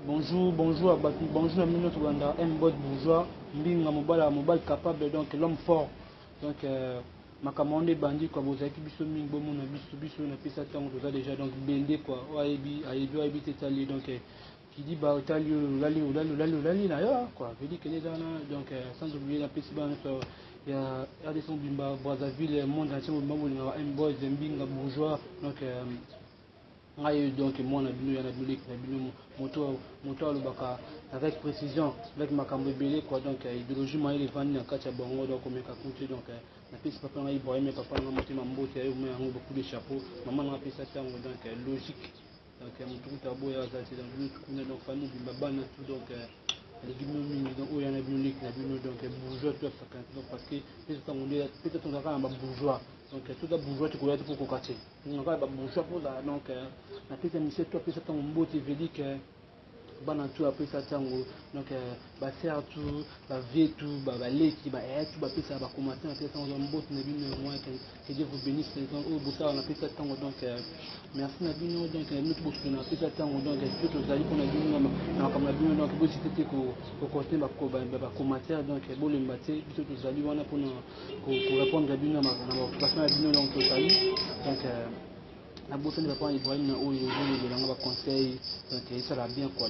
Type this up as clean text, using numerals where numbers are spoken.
Bonjour, bonjour à bato, bonjour na bino nyonso kolanda M-Bot Bourgeois, Mbinga mobala mobali capable, donc l'homme fort. Donc makambo wana ebandi quoi, bozalaki biso mingi, bomona biso biso napesa ntango toza déjà donc bende quoi, oyo ayebi ayebi, oyo ayebi te etali. Donc kidi ba otali oyo olali olali olali olali na yo quoi, vedi kende eza wana. Donc sans oublier napesi bana nyonso ya RDC mobimba, Brazzaville, monde entier mobimba, bolingaka M-Boys Mbinga Bourgeois. Donc ngai donc mwana bino, ya na bino, leki na bino, moto moto alobaka avec précision, avec makambo ebele quoi. Donc idéologie mayele evandi na kati ya bango, donc omeka kunti. Donc napesi papa ngai Ibrahim, papa nanga motema, mbote ya yo yango, beaucoup de chapeau. Mama nanga apesa ntango, donc logique, donc motu kuta aboya aza te. Donc bino kuna, donc famille mobimba, bana tout, donc aleki bino mingi. Donc oyo ya na bino, leki na bino, donc bourgeois tout asakana te. Donc parce que pesa ntango nde pesa tozalaka na babourgeois, donc toza bourgeois te, koya te mpo koka te, kaka babourgeois mpoza. Donc napesa mise to apesa ntango mbote vedik bana tu apesa ntango, donc basœurs tout, bavieux tout, baleki, bayaya tout bapesaka bacommentaire, napesa ntango mbote na bino yango. Que Dieu vous bénisse. Donc oyo bosala, napesa ntango, donc merci na bino, donc na bino to bosukena, napesa ntango. Donc biso tozali mpona bino na makambo na bino, donc bosite te kocontinue bacommentaire, donc bolemba te, biso tozali wana mpona korépondre bino na baoccupation na bino. Donc tozali, donc nabosani papa Ibrahim na oyo ozolobelanga baconseil, donc esala bien quoi.